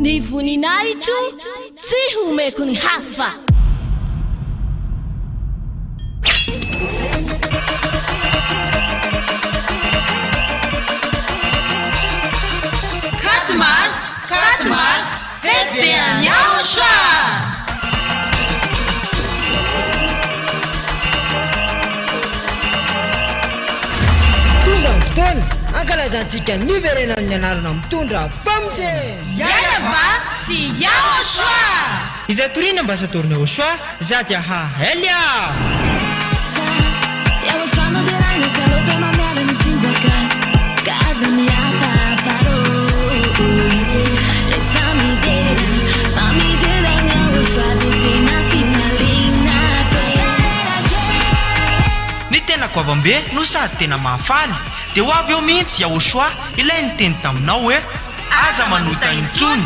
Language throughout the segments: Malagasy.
Ny voninahitro tsy homeko ny hafa. Quatre mars, quatre mars, fety be any Aotra! Tonga ny fotoana hankalazantsika ny niverenan'ny anarana mitondra famonjena! Yahweh sy Yahoshua! Izay toriana Ambasadaoron'i Yahoshua, Zadiaha Elia! Ny tena goavambe no sady tena mahafaly, dia ho avy eo mihitsy Yahoshua ilay niteny taminao hoe, Aza manota intsony!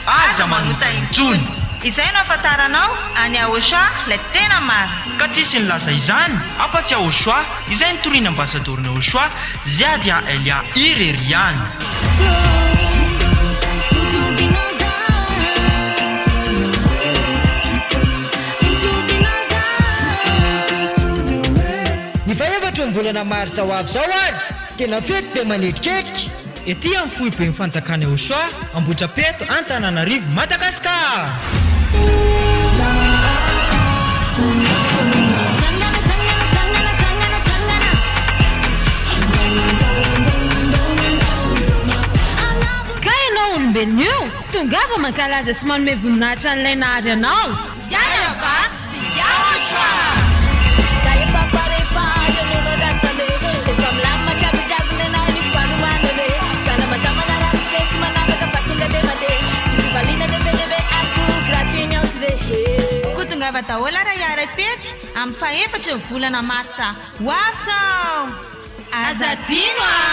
Aza manota intsony! Izay no ahafantaranao an'i Yahoshua ilay tena marina. Ka tsisy nilaza izany afa-tsy Yahoshua izay nitorian'ny ambasadorin'i Yahoshua, Ziadia Elia irery ihany. Ny fahefatry ny volana marsa ho avy izao ary tena fety be manetriketrika. Ety amin'ny foiben'ny fanjakana Eosoa, Ambohitrapeto, Antananarivo, Madagasikara! Ka ianao olombelona io, tongava mankalaza sy manome voninahitra an'ilay nahary anao. Yahweh sy Yahoshua! Za efa pare fa eo no norasana e Efa milamina hatramin'ny nenah ny fanomanana e Kalamadamana ramose tsy manavaka fa tonga de mandeha Ny fifaliana de be dia be ary koa gratuit ny entrée he. Koa tongava daholo ary hiara-hifety amin'ny fahefatry ny volana martsa ho avy izao! Aza adino a!